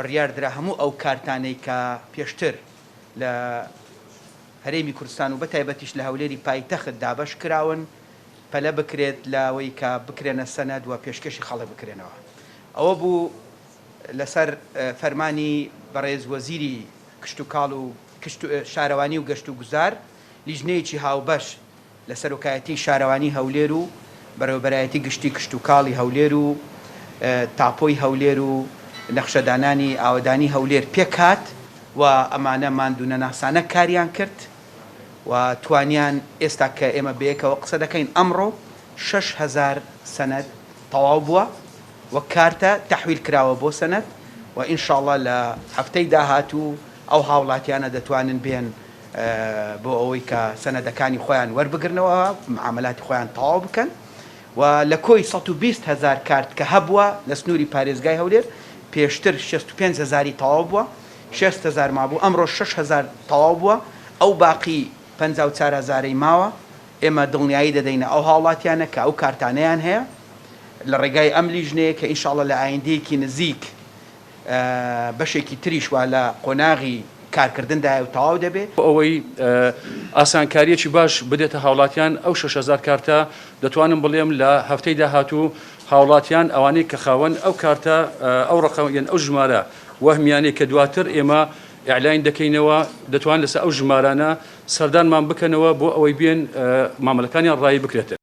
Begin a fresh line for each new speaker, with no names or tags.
بڕیاردرا هەموو ئەو کارتانەی کە پێشتر لە هەرێمی کوردستان و بەتایبەتیش لە هەولێری پایتەخت دابەش کراون، پەلە بکرێت لەوەی کە بکرێنە سەنەد و پێشکەشی خەڵک بکرێنەوە. ئەوە بوو لەسەر فەرمانی بەڕێز وەزیری کشتوکاڵ و شارەوانی و گەشتوگوزار، لیژنەیەکی هاوبەش لە سەرۆکایەتیی شارەوانی هەولێر و بەڕێوەبەرایەتی گشتی کشتوکاڵی هەولێر و تاپۆی هەولێر و نەخشەدانانی ئاوەدانی هەولێر پێکهات و ئەمانە ماندوونەناسانە کاریان کرد و توانیان ئێستا کە ئێمە بەیەکەوە قسە دەکەین ئەمڕۆ 6000 سەنەد تەواو بووە و کارتە تەحویل کراوە بۆ سەنەد و ئینشاڵڵا لە هەفتەی داهاتوو ئەو هاوڵاتیانە دەتوانن بێن بۆ ئەوەی کە سەنەدەکانی خۆیان وەربگرنەوە معامەلاتی خۆیان تەواو بکەن و لە کۆی 120 هەزار کارت کە هەبووە لە سنووری پارێزگای هەولێر پێشتر 65 هەزاری تەواو بووە 6 هەزار مابوو ئەمڕۆ 6 هەزار تەواو بووە ئەو باقی 54 هەزارەی ماوە ئێمە دڵنیایی دەدەینە ئەو هاوڵاتیانە کە ئەو کارتانەیان هەیە لە ڕێگای ئەم لیژنەیە کە ئینشاڵڵا لە ئایندەیەکی نزیک بەشێکی تریش وا لە قۆناغی کارکردندایە و تەواو دەبێ.
بۆ ئەوەی ئاسانکارییەکی باش بدرێتە هاوڵاتیان، ئەو 6000 کارتە دەتوانم بڵێم لە هەفتەی داهاتوو هاوڵاتیان ئەوانەی کە خاوەن ئەو کارتە ئەو ڕەقەم یان ئەو ژمارە وەهمیانەی کە دواتر ئێمە ئیعلاین دەکەینەوە دەتوان لەسەر ئەو ژمارانە سەردانمان بکەنەوە بۆ ئەوەی بێن مامەلەکانیان ڕایی بکرێتن.